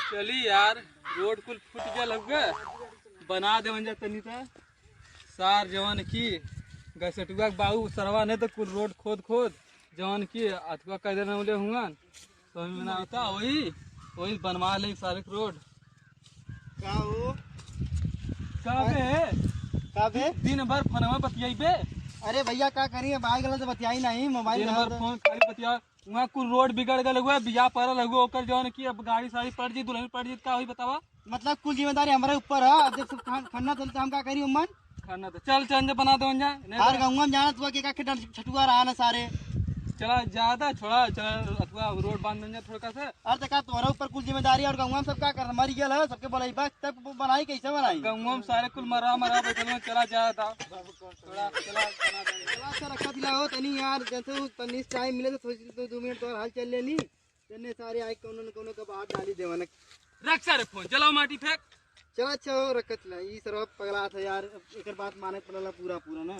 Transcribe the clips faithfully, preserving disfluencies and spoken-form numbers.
चली यार, रोड कुल फूट गया लग गया, बना देवन जा तनी त। सार जवन की गैसेटुआ के बाऊ सरवा ने तो कुल रोड खोद खोद जवन की अथवा कर देना उले हुआन। तो हम ना आता वही, वही बनवा ले सारे के रोड। का हो? का बे? का बे? दिन भर फोनवा बतियाई बे। अरे भैया, का करी, अब आइ गला तो बतियाई नहीं, मोबाइल दिन भर फोन खाली बतिया। वहाँ कुल रोड बिगड़ गल हुआ, बिया परल हुआ, ओकर जौन की अब गाड़ी साड़ी पड़ जी, दुल्हन पड़ जी, का होई बतावा? मतलब कुल जिम्मेदारी हमरे ऊपर है। अब जब सब खान-, खन्ना चलता, हम का करी उम्मन? खाना तो चल, चल, बना दो जा। नहीं हर तो गाँव में जाना तू, के का खेत छटुआ रहा ना सारे। चला, ज्यादा छोड़ा, चला, अथवा रोड बांध दे जा थोड़ा सा। अरे तो का तोहरा ऊपर कुल जिम्मेदारी और गाँव में सब का कर, मरी गया है, सबके बोलाई बा, तब बनाई, कैसे बनाई? गाँव में सारे कुल मरा, मरा बैठल में, चला, ज्यादा। थोड़ा, चला, बना दे। चला, अच्छा, रखा दिला हो, तनी यार, जैसे वो तनी टाइम मिले तो सोच, तो दो मिनट तो और हाल चल लेनी। तेने सारे आए, कौनो न कौनो कब हाथ डाली देवन। रख सारे फोन, चलाओ माटी फेंक। चला, अच्छा हो, रखत ला। ई सरवा पगला था यार, अब एकर बात माने पड़ला पूरा, पूरा ना।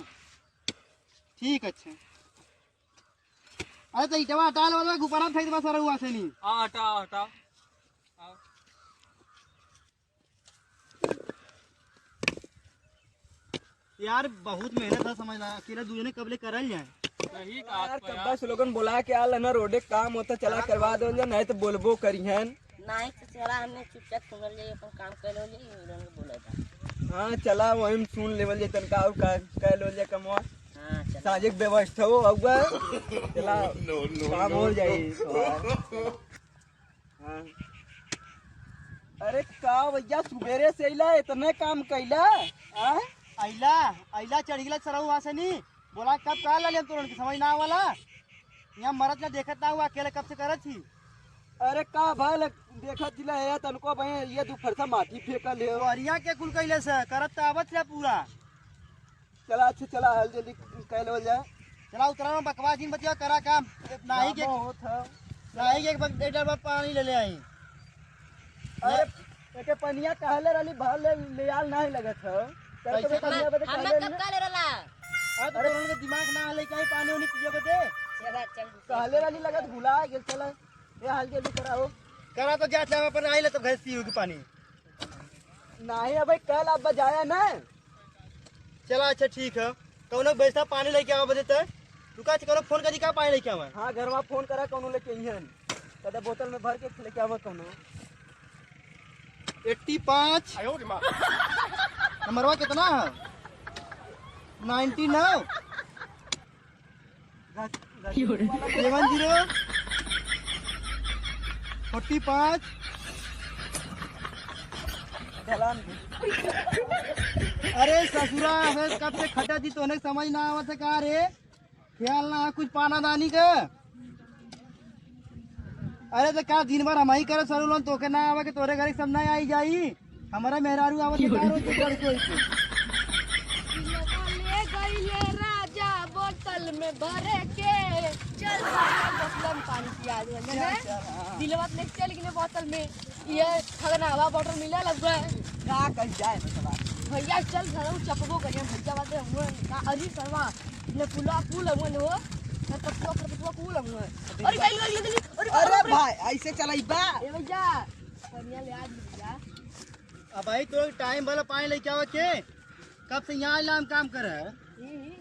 ठीक, अच्छा। अरे, तो ईटवा हटा लो, गुब्बारा फेंक दे बस, सरवा से नहीं। हाँ, हटा, हटा। हाँ। यार, बहुत मेहनत है, समझ ला, अकेला दू जने कब ले करल जाए? सही बात यार, है कब्बा यार। से लोगन बोला के आल है ना, रोडे काम होता, चला करवा दो जा, नहीं तो बोलबो करी हैं। नहीं तो चला, हमने चुपचाप सुनल जाई, अपन काम कर लो जाई, उन लोगन के बोला था। हाँ, चला, वही में सुन लेवल जाई, तनका और का, कर लो जाई कमवा। हाँ, चला। साजे के व्यवस्था हो, आउगा। चला, no, no, काम no, हो जाई। No। हाँ। अरे का भैया, सुबेरे से अइला, इतने काम कैला? हाँ? अइला, अइला चढ़ गेला सरऊ वहाँ से नी। बोला कब का लाले हम तोरन के समझ ना आवला। यहाँ मरत ना देखत ना हुआ, अकेले कब से करत थी। अरे का भल देखत जिला है तनको भाई, ये दू फरसा माटी फेंकल है। तो अरिया के कुल कैले से करत त आवत रहा पूरा। चला, अच्छा, चला, हाल जल्दी कह लेवल जाए। चला, उतरा ना, बकवास जिन बतिया, करा काम। नाही के, काम होत है। नाही के एक बक-, एक डब्बा पानी ले ले आई। अरे, एके पनिया कहले रहली, भर ले, ले आल नाही लगत है। चल, तो कैसे? पनिया बदे हम कहले कब रहली। कहले रहला? हाँ, तो अरे, तोहन के दिमाग ना हले, कहीं पानी उनी पिए बदे। चला, चल। कहले रहली लगत, भुला गेल, चला। ये हाल जल्दी कराओ। करा तो जा, हम अपन आई ले, तो भैंस पीओगी पानी। नाही अबे, कल अब जाया ना। चला, अच्छा, ठीक है। कौनो व्यवस्था पानी लेके आवा बदे त। तू का कौनो फोन करी का पानी लेके आवा? हाँ, घरवा फोन करा, कौनो लेके अइहन। कदे बोतल में भर के लेके आवा कौनो। एट्टी पाँच। आयो रे माँ। नंबरवा कितना है? नाइन्टी नाइन। सेवन जीरो फोर्टी पाँच। अरे ससुरा, अबे कब से खटा जी, तोहने समझ ना आवत है का रे? ख्याल ना कुछ पाना दानी का। अरे तो का दिन भर हम ही करे सरू लोन, तोके ना आवे के तोरे घरे सब ना आई जाई। हमारा मेहरारू आवत है का रोज के घर कोई के। दिलवा ले गईले राजा बोतल में भरे के। चल सारा बोतल में पानी पिया दे, है ना? चल, चल, हाँ। दिलवा ले चल गईले बोतल में। ये खगनावा बोतल मिला लग गए। का कह जाए बतवा। भैया चल घरों चपबो करिया, भैया बात है, हम ना अजी सरवा। ये पुला पुल है वो। ना तत्वा खरपतवा पुल है वो। अरे भाई, अरे, अरे, अरे अरे भाई, ऐसे चलाई बा। ए भैया, बढ़िया ले आज भैया। अब भाई, तो टाइम वाला पानी लेके आवा के? कब से यहाँ आइला हम काम कर रहे हैं? ई, ई।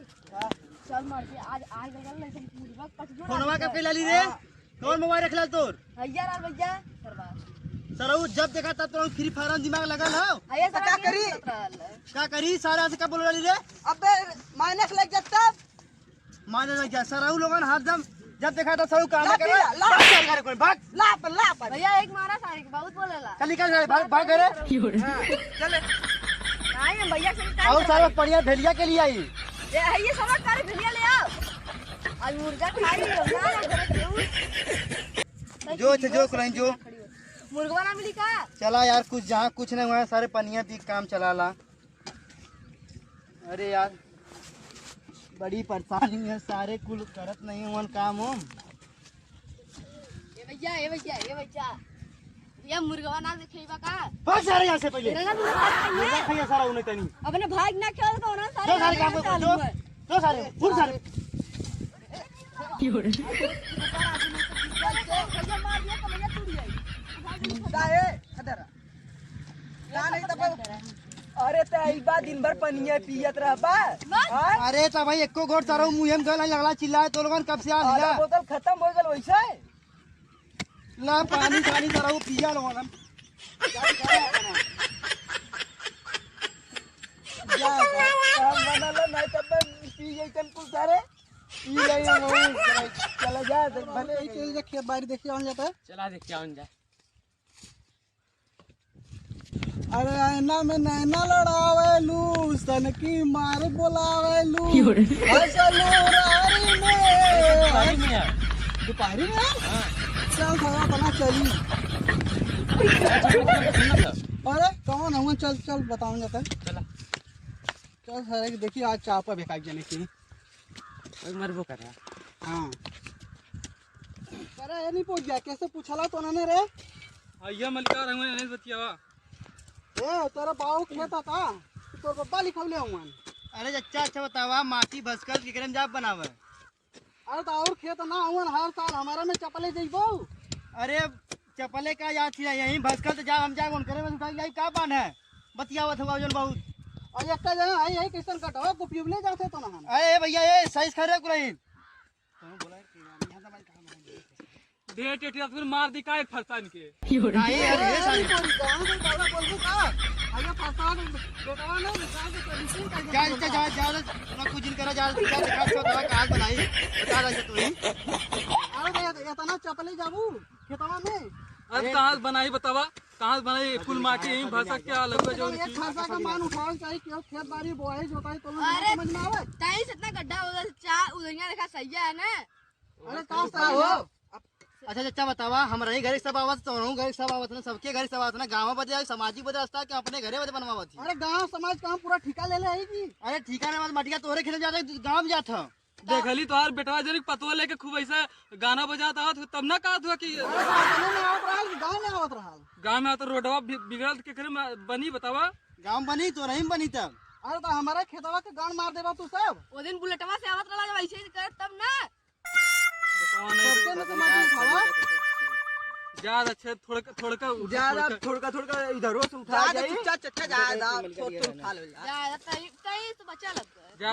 चल मर के आज, आज लगल नहीं तो मुर्गा कट जोड़ा फोनवा है। कब के लाली रे? हाँ। कौन मोबाइल रख लाल तोर? भैया रे भैया, सरवा। सरऊ जब देखा तब तो फ्री फायर दिमाग लगल हो। भैया तो का सरवा करी? खेलत रहल। का करी? सारा से का बोल रही रे? अबे माइनस लग जा तब। माने लग जा, सरऊ लोगन हरदम जब देखा तो सरऊ काम ला करे। पीला, ला। भाग, भाग, भाग, भाग। ला पर, ला पर। भैया, एक मारा सारे के, बहुत बोलेला। चल निकल जा, भाग, भाग घरे। हाँ, चले। नहीं, हम भैया से निकाल और कर सारा बढ़िया भेलिया के लिए आई। ये, ये सब कर भेलिया ले आओ। आज मुर्गा खाई हो ना, ना करे तू। जो, जो, जो, करें, जो। मुर्गवा ना मिली का? चला यार, कुछ जहाँ कुछ नहीं हुआ है, सारे पनिया पी के काम चला ला। अरे यार, बड़ी परेशानी है, सारे कुल करत नहीं हुअन काम हम। ए भैया, ए भैया, ए भैया, ये मुर्गवा ना देखेबा का? भाग सारे यहाँ से पहले। तेरा ना मुर्गा खाई है। मुर्गा खाइए सारा उन्हें तनी। अपने भाई ना खेल तो ना सारे जो सारे काम चालू को है। जो सारे, फुल सारे। भैया मार दिया तो भैया टूट जाएगी। का नहीं तब? अरे, ते ई बा दिन भर पनिया पियत रहबा। हाँ? अरे, त भाई, एको गोट तरह मुँहे में गल लगला चिल्लाए, तो लोगन कब से आ आधा लिया? बोतल खत्म हो गल वैसे। ला, पानी, पानी तरह पिया लोगन हम। जा, जा, काम बना लो, नहीं तब पी जाई तन कुल सारे। पी ले, चला जा, भले ही चल जा, खेत बाड़ी देखिए, आउन जाता है। चला देखिए, आउन जा। अरे ऐना में नैना लड़ावेलू, सन की मार बोलावेलू। क्यों रे? हंसलू रारी में। दुपहरी में है। दुपहरी में है? हाँ। चल थोड़ा तना चली। अरे कौन है? चल चल बताऊंगा तब। चला। चल सारे देखिए आज चापा बेकार जने की। मरबो कर रहा। हाँ। अरे ये नहीं पहुंच गया, कैसे पूछला तो उन्होंने रे? भैया मलिकार हूँ, नहीं बतियावा। ए, तेरा बाऊ खेत था, तो बब्बा लिखवले हुआ। अरे चच्चा, अच्छा बतावा, माटी भसकल केकरे में जाब बनावे? अरे तो और खेत ना हुआ, हर साल हमारे में चपले जइबो। अरे चपले का याद थी, यहीं भसकल तो जाब, हम जाब उनकरे में उठा जाई, का बान है? बतियावत हुआ जन बहुत। और एक का जगह आई, यही कैसन कटवा को पीवले जाते तो ना हम। अरे भैया, ये सही खरे कुलहीन। ढेर टेटिया फिर मार दी का एक फरसान के। नहीं, अरे, ये सारी। अरे, तोरी गाँव में ज्यादा बोलबो का? अरे, फरसान बेटवा नहीं, निकाल के तो बिल्कुल कर जा, जा, जा, जा, जा, ना कुछ नहीं करा, जा, जा, दिखा, अच्छा, दवा का हाथ बनाई, बता रहा है तू ही। अरे, ये, ये तना चपले जाबू, खेतवा में। अब कहाँ से बनाई बतावा? कहाँ से बनाई? कुल माटी यहीं भसक के अलग हो जाओ। एक फरसा का मान उठावे चाहिए, क्यों खेत बाड़ी बोआई जोताई तो लोग अरे, समझ में आवे। तई से इतना गड्ढा हो गया, चार उधरिया देखा सही है ना? अरे, का का सही हो? हो? अच्छा, अच्छा, बतावा, हमरा ही घर सब आवत, तोहू घर सब आवत ना, सबके घर सब आवत ना, गाँव बदे, समाजी बदे रास्ता के अपने घरे बदे बनवावत ही। अरे, गाँव समाज का हम पूरा ठिका ले ले आई की? अरे, ठिका ना, मटिया तोहरे खेत में जाता, गाँव में जाता। देखली तोहार बेटवा जरी पतवा लेके खूब ऐसा गाना बजात आवत हो, तब ना कहत हुआ कि अरे, गाँव में आवत रहल, गाँव में आवत रहल। गाँव में आवत, रोडवा बि-, बिगड़ल त केकरे में बनी बतावा? गाँव बनी तो नहीं बनी तब। अरे, तो हमारा खेतवा के गान मार देबा तू सब। वो दिन बुलेटवा से आवत रहला जब ऐसे ही करत तब ना। बतावा नहीं सबसे तो में तो मत उठावा। ज्यादा अच्छे थोड़का, थोड़का उठा, ज्यादा थोड़का। थोड़का, थोड़का इधरो से उठा जा, जा, जाई। चुपचाप, चुपचाप, जा, जा, जा, थोड़, थोड़ खा लो, जा। जा, जा, तई, तई तो बचा लग गए। जा,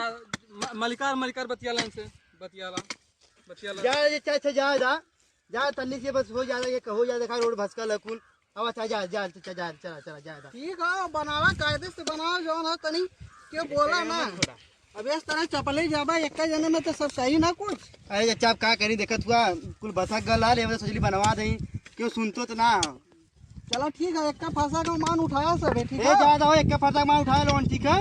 म-, मलिकार, मलिकार बतियाला इनसे, बतियाला, बतियाला। जा, जा, जा, जा, जा, जा, तन्नी से बस हो जा, ये कहो जा, देखा रोड भसकल है कुल। अब अच्छा, जा, जा, जा, जा, चला, चला, जा, जा। ठीक है, बनावा, कायदे से बनावा, जौन है तनी के बोला ना। अब इस तरह चपले जाबा, एक जने में तो सब सही ना कुछ। अरे चाचा, अब का करी, देखत हुआ, कुल भसक गल है, लेवे सोचली बनवा दई, क्यों सुनतो तो ना। चला ठीक है, एक का फरसा का मान उठाया सब है, ठीक ए, है? जा, जा, एक का फरसा का मान उठाया लोगन, ठीक है? हाँ,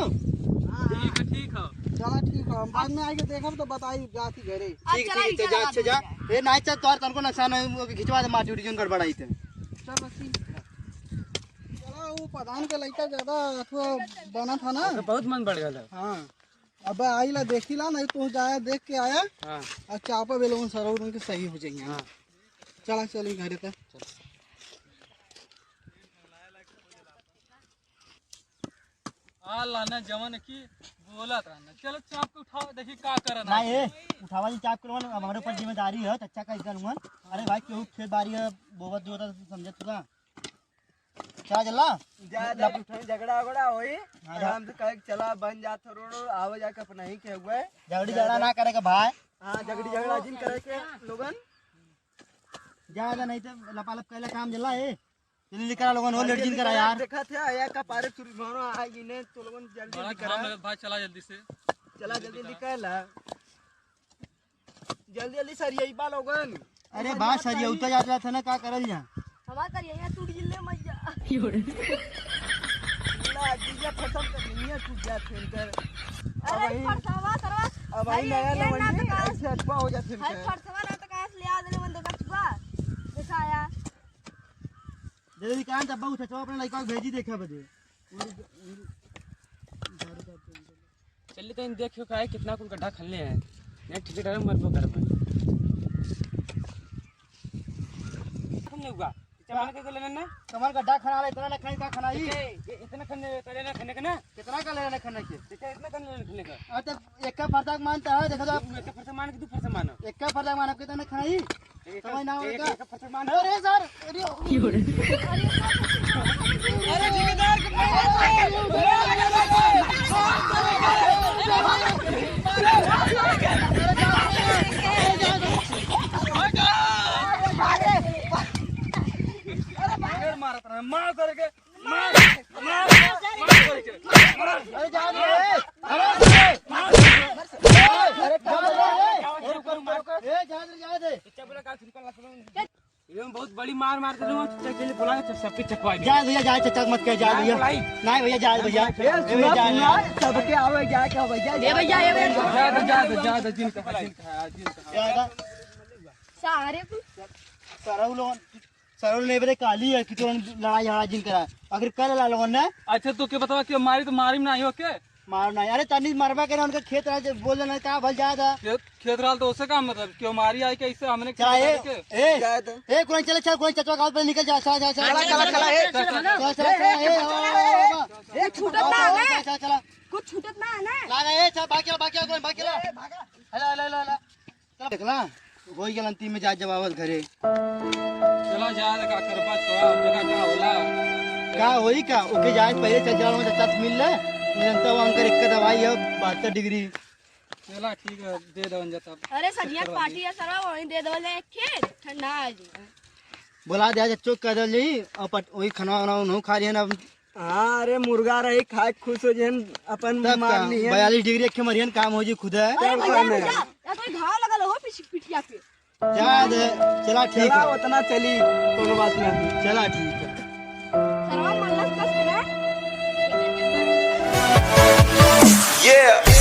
हाँ। ठीक है, ठीक है। चला ठीक है, हम बाद में आके देखब तो बताई जाती घरे। अब ठीक, चला, ठीक, इनका जा, लगा अच्छा, जा। दीजिए। ए, नाई, चल, तोर तनको नुकसान है, वो खिंचवा दे, माटी उटी जोन गड़बड़ाई थे। चल, बस ठीक। चला, वो प्रधान के लइका ज्यादा अथवा बना था ना। ओकर बहुत मन बढ़ गल है। हाँ। अब आइला देखिला, नहीं तो जाया देख के आया। हाँ। अच्छा, आप बेलोन सर उनके सही हो जाइए। हाँ। चला, चली घरे तक। चल। आ लाना जवन की बोलत रहना। चलो चाप के उठाओ, देखी का करना ना है। ए, उठावा जी चाप के लोगन, अब हमारे ऊपर जिम्मेदारी है, तो अच्छा का इधर हुआ। अरे भाई, केहू खेत बारी है, बोवत जोवत है, समझत हुआ। क्या जल्ला? ज्यादा लप- उठाई, झगड़ा वगड़ा होई, हाँ, आराम से कहे के चला, बन जात है रोड, आवे जाके अपना ही के हुए। झगड़ी झगड़ा ना करे के भाई। हाँ, झगड़ी झगड़ा जिन करे के लोगन। ज्यादा नहीं तो लपालप कैला काम जल्ला ए। जल्दी करा लोगन, हो लेट जिन करा यार। देखा थे, आया का पारे चुरी मारो, आ इने तो लोगन जल्दी बड़ा निकरा। घाम लगत भाई, चला जल्दी से। चला जल्दी निकल। जल्दी जल्दी सरियई बा लोगन। अरे बा सरिया उतर जात रहा था ना, का करल जा? हमार करिया टूट जिल्ले मैया। ला, जीजा खत्म कर नहीं है, टूट जात है इनकर। अरे अब वही, फरसावा सरवा। अब वही भाई, नया ये ना लवंडी तो काश, ऐसे अथवा हो जात है हर इनकर। फरसावा ना तो काश ले आ देले मन देखा छुआ। देखा यार। जल्दी कान दबा, उठा, चलो अपने लइका को भेजी देखा बजे। चलिए तो इन देखियो का है, कितना कुल गड्ढा खनले हैं। नहीं, ठीक है, मरबो कर भाई। खनले हुआ। इतना मन के लेना ना? कमर गड्ढा खना ले, इतना ना खाई का खनाई? ए, ए, इतना खनले, इतना ना खनले का ना? कितना का लेना खनले के? ठीक है, इतना खनले खनले का। अच्छा, एक का फरसा मानता है, देखो तो आप। एक का फरसा मान के दू फरसा मानो। एक का फरसा मान, आप कितना खनाई? एक, समझ ना एक, होगा। एक फरसा मान। अरे सर, अरे। क्यों रे? मारत रहे, मार करके, मार, मार, मार करके, मार। अरे जा दे, ए, अरे जा दे, अरे जा दे, ए, रुको, रुको, रुको। ए, जा दे, जा दे। चुपचाप बोला, काल शुरू कर ला, सुनो। ये बहुत बड़ी मार मार दे रहे हो, चुपचाप के लिए बुला के सब पे चकवा दे। जा भैया, जा, चकचक मत कर, जा भैया। बुलाई। नहीं भैया, जा भैया। ए, ए, सुना, जा, सुना, जा। सबके आवे, जा के आवे, जा, ए भैया, ए भैया। जा दे, जा दे, जा दे, जिनका, जिनका, जिनका। जा दे। सारे सरऊ लोगन, सरऊ ने बरे काली है कि तो लड़ाई झगड़ा जिन करा। आखिर कर ला लोगन ने। अच्छा, तो के बतावा कि मारी तो मारी में नहीं हो के? मार नहीं। अरे तनी मरबा के ना, उनका खेत रहा, बोल देना का भल जाए था। खेत, खेत रहा तो उससे का मतलब? क्यों मारी आई के इससे हमने चला, ए, खेत के? ए, जाए तो। ए, कुरान चले, चल, कुरान चचवा गाँव पे निकल जा, चला, चला, चला, चला, ए, चला, चला, चला, ए, ए, ए, ए, ए, ए, छूटत ना है। चला, चला, चला। कुछ छूटत ना है ना। ना, ना, ए, चल, भाग चला, भाग चला, कुरान, भाग चला। ए, भागा। हला, हला, हला, हला। चला, देखला, होई गेल अंतिम में जा जब आवत घरे। चला जा रे, का करबा, छोड़ा, अब देखा का होला। का होई का? ओके, जाए पहले चल, चला, वहाँ चाचा से मिल ले। जनता वहाँ कर एक दवाई है, बहत्तर डिग्री। चला, ठीक है, दे दवन जा तब। अरे, सजिया पार्टी है सारा, वहीं दे दो ले, एक खेत ठंडा आ जाए। बोला दे, आज चोक कर दे जी, और पट-, वही खाना वाना उन्हों खा लिया ना। हाँ, अरे, मुर्गा रही, खाए खुश हो जेहन, अपन तब मार का? लिहन। बयालीस डिग्री एक के मरियन काम हो जी खुद है। अरे तब भैया, का भैया, में? या कोई घाव लगल हो पीछे पिटिया पे। जा दे, चला ठीक चला, है। उतना चली, कोनो बात नहीं। चला ठीक है। सरवा मल्लस कस के ना। Yeah।